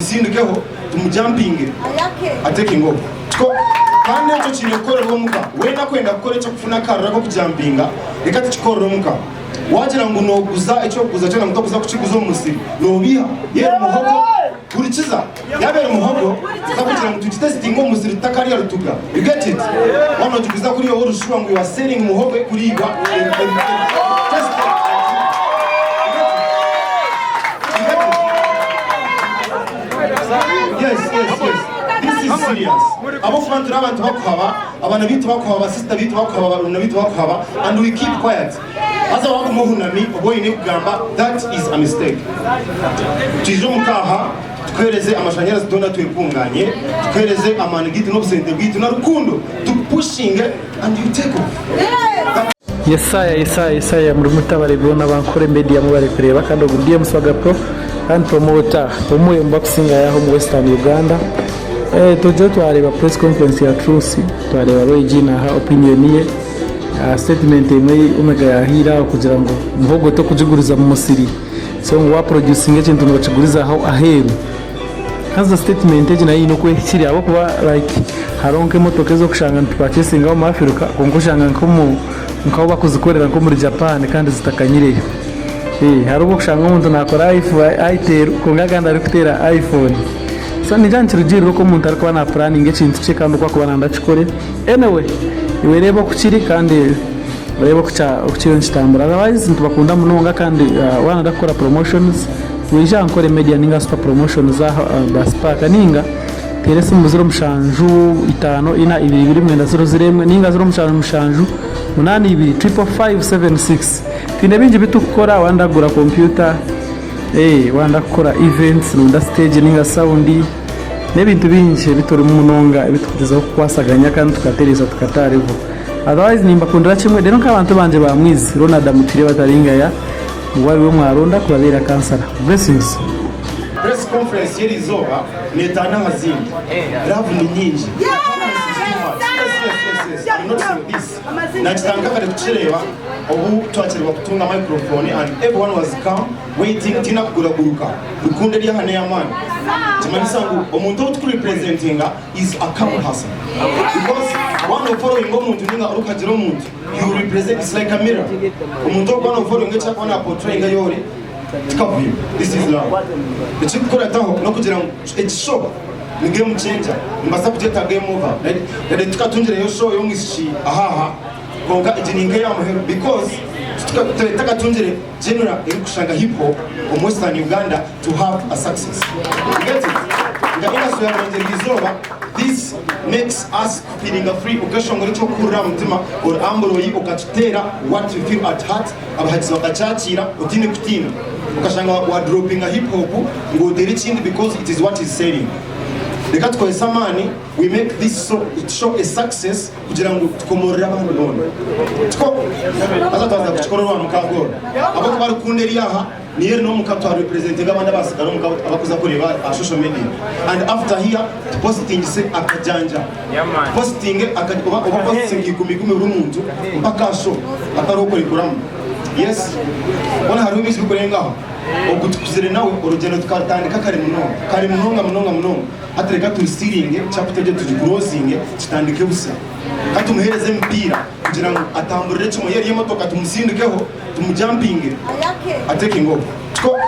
tumusindukeho tumujampinge ataking off. Kiko kandi ekyo kiine kukorerwa omuka. Weena kwenda kukora eky'okufuna akaruru ak'okujampinga reka tukikorere omuka. Wagira ngu noguza eky'okuguza kyona ngu tokuza kukiguza omu musiri nobiiha yeeri muhogo hurikiza yaaba eri muhogo tuza kugira ngu tugitesitinge omu musiri tutakarya rutuga you get it waaba nogiguza kuriya ori sure ngu you are selling muhogo ekuriibwa eri eri tested you get it Yes, yes, yes. This is serious. Ahabw'okuba turi abantu bakuhaba, abaana baitu bakuhaba, basisita baitu bakuhaba, barumuna baitu bakuhaba, and we keep quiet. Haza waguma ohunami oba oine kugamba that is a mistake. Twije omuka aha tukuhereze amashanyarazi twena twekunganye, tukuhereze amaani gaitu n'obusente bwaitu na rukundo, tukupushinge and you take off. That Yesaya Yesaya Yesaya muri mutabare boona abankore media mubare kureeba kandi ogu ndi Muswaga Pro kandi promoter omwe omu bakusingayo aha omu Western Uganda. Tugire twareeba press conference ya Truth twareeba Roy G naha opinion ye aha statement emwe ei Omega yahaire aho kugira ngu muhogo tokugiguriza mu musiri so ngu wa producinga ekintu nokiguriza aho aheeru. Haza statement egi nayo eine oku ehikire ahabw'okuba like hariho nk'emotoka ezi orikushanga nitupachesinga omu Africa kwonka oshanga nk'omu nk'ahu barikuzikorera nk'omuri Japan kandi zitakanyireyo. Hariho obu orikushanga omuntu naakora itel kwonka kandi arikuteera iPhone. So niingira nikirugiirira oku omuntu arikuba naapuraninga ekintu kye kandi oku arikuba naayenda akikore. Anyway, iwe reeba oku kiri kandi oreebe oku kiriyo nikitambura. Otherwise nitubakunda munonga kandi waaba nooyenda kukora promotions, Waija aha Nkore Media ninga Super Promotions aha Bus Park ninga teera esimu 07 5 4 2 2 9 0 0 1 ninga 07 7 8 2 555 76. Twine bingi bitukukora wayenda kugura kompyuta, wayenda kukora events noyenda stage ninga sound n'ebintu bingi ebiturimu munonga ebitukugyezaho kukwasaganya kandi tukatereeza tukata level. Otherwise nimbakundira kimwe reero nk'abantu bangye ba Mwizi Ronald Amutwire Bataringaya. Ngu ariwe mwaronda kubabeera kansara. Blessings. Press conference y'erizooba netaana aha zindi. Love ni nyingi. Calmness is too much. Yes, yes, yes, yes. I'm noticing this. Nakitandika kare kukireeba obu twakyererwa kutunga microphone and everyone was calm waiting tihaine akuguraguruka. Rukundo eri aha n'eyamaani. Nikimanyisa ngu omuntu ou tukurepresentinga is a calm person. Because waaba nofollowinga omuntu ninga orikuhagira omuntu, You represent it's like a mirror omuntu orikuba nofollowinga eki arikuba na portrayinga ahi ori tikavuyo this is love ekirikukurataho nokugira ngu egi show ni game changer nimbasa kugyeta game over rero tukatungyireyo show yomwishiki ahaha kwonka egi ninka eyamuheru because tutakatungire genre erikushanga hip hop omu western Uganda to have a success you get it nga industry ya burengyerwa izooba this makes us Feelinga free okeshongora eky'okuhurira aha mutima ori amburoyi okakiteera what you feel at heart abahagizi bakakyakiira otaine kutiina okashanga wa dropinga hip hop ngu oteere ekindi because it is what is selling. Reka tukozese amaani we make this show a success kugira ngu tukomorore abandi boona. Tikwo? Haza twaza kukikora orwamukaaga oru. Ahabw'okuba rukundo eri aha. Niyo eri n'omuka twa representinga abandi abasigara omuka abakuza kureeba aha social media and after here tupositingise akajanja tupositinge oba oba positinge igumiigumi buri muntu mpaka aha show hatariho kurekuramu yes hoona hariho ebingi bikurenga aho ogu tukuzire nawe orugyendo tukarutandika kare munonga kare munonga munonga munonga hati reka turusiringe chapter egyo tugikurozinge tutandike busya ka tumuhereze emipiira kugira ngu atamburire kimwe yeri emotoka tumusindikeho Tumujampinge ataking off. Kiko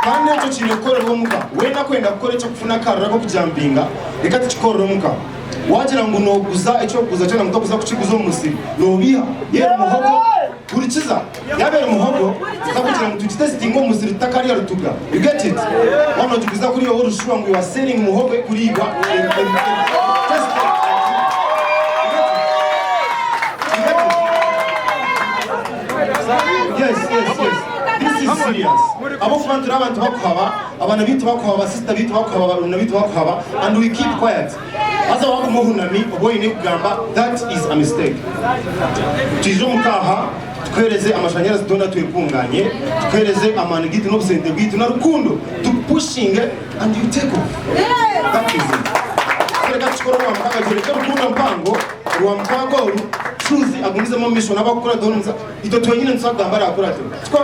kandi ekyo kiine kukorerwa omuka. Weena kwenda kukora eky'okufuna akaruru ak'okujampinga, reka tukikorere omuka. Waagira ngu nooguza eky'okuguza kyona ngu tokuza kukiguza omu musiri, noobiiha. Yaaba eri muhogo, hurikiza, yaaba eri muhogo, tuza kugira ngu tugitesitinge omu musiri tutakarya rutuga. You get it? Waaba noogiguza kuriya ori sure ngu you are selling muhogo ekuriibwa, eri, eri, eri tested. You get it? You get it? Yes, yes, yes. This is serious. Ahabw'okuba turi abantu bakuhaba, abaana baitu bakuhaba, basisita baitu bakuhaba, barumuna baitu bakuhaba, and we keep quiet. Haza waguma ohunami oba oine kugamba that is a mistake. Twije omuka aha tukuhereze amashanyarazi twena twekunganye, tukuhereze amaani gaitu n'obusente bwaitu na rukundo, tukupushinge and you take off. That is it. Reka tukikore orwamukaaga tworeke rukundo mpango orwamukaaga oru Truth agumizemu omu maisho n'abakukurataho nimuza itwe twenyine nituza kugamba araakurateho tikwo?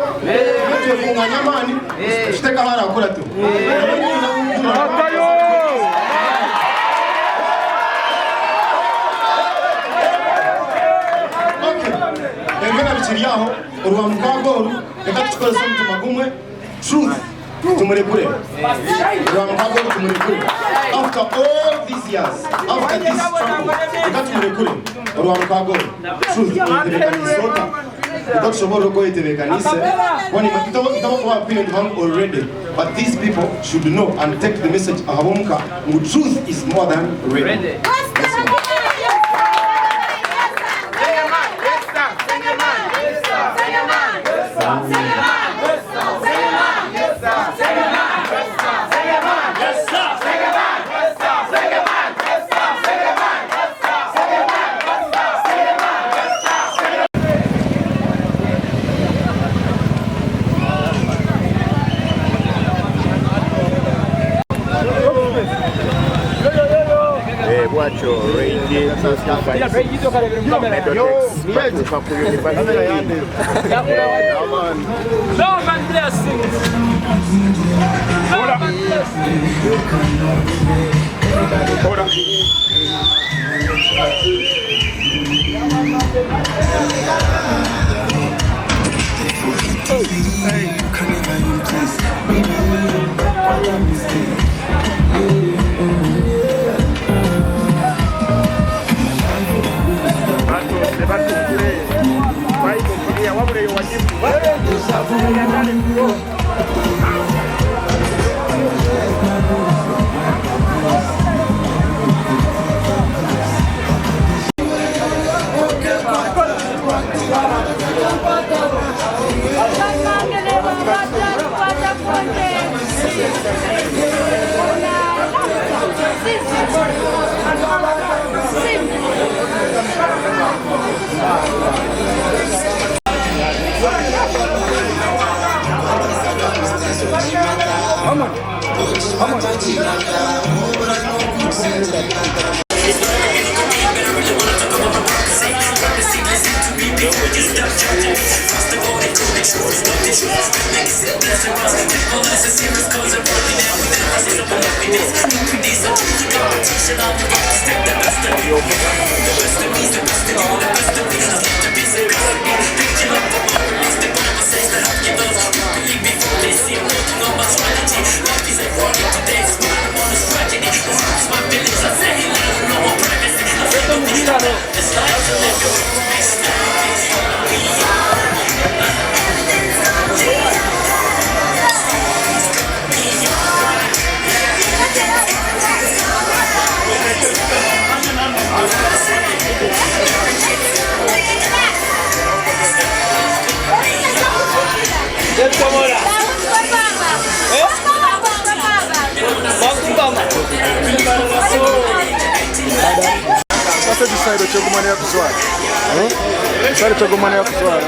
Twekunganya amaani tuteke ahu araakurateho. tukiri aho, Orwamukaaga oru reka tukikorese omutima gumwe, Truth tumurekure. Orwamukaaga oru tumurekure. After all these years, after this struggle, reka tumurekure Orwamukaaga oru. Truth oyetebeekaniise ota? Reka tushoboorore oku oyetebeekaniise. Itwe abakuba bakwiine nituba already, but these people should know and take the message aha b'omuka ngu Truth is more than ready. Let's go. Bwatyo Reigi 256 Medotex batuuka ku University Inn. Love and blessings. Love and blessings. Batuuse batuuse bayimukiria wabula eyo wagifu. Sasa ekisaawe ky'ogumanya kuzwara. Ekisaawe ky'ogumanya kuzwara.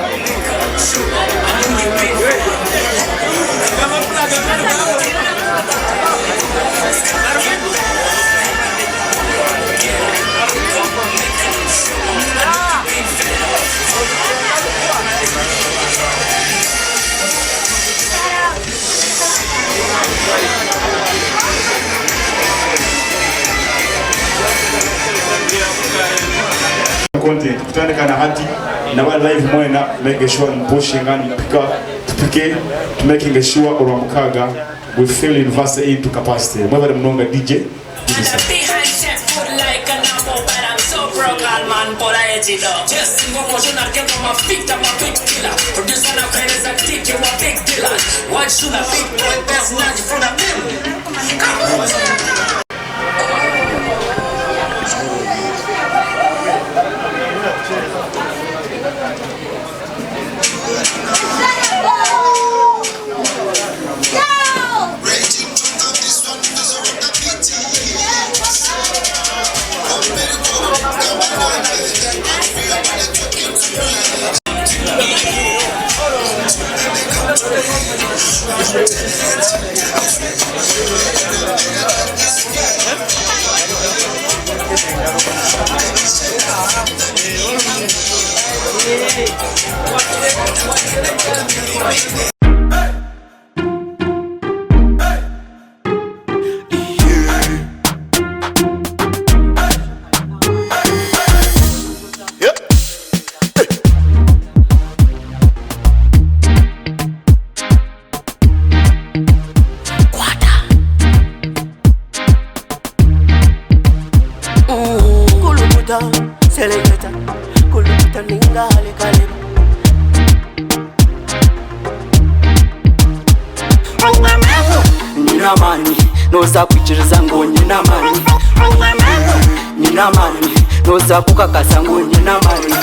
Content kutandika na hati naba live mwena make sure mpushinga nipika tupike to making sure olwamukaaga we fill university into capacity mwebale munonga DJ. Amaani, nooza kwikiriza ngu nyine amaani. Nyine amaani, nooza kukakasa ngu nyine amaani.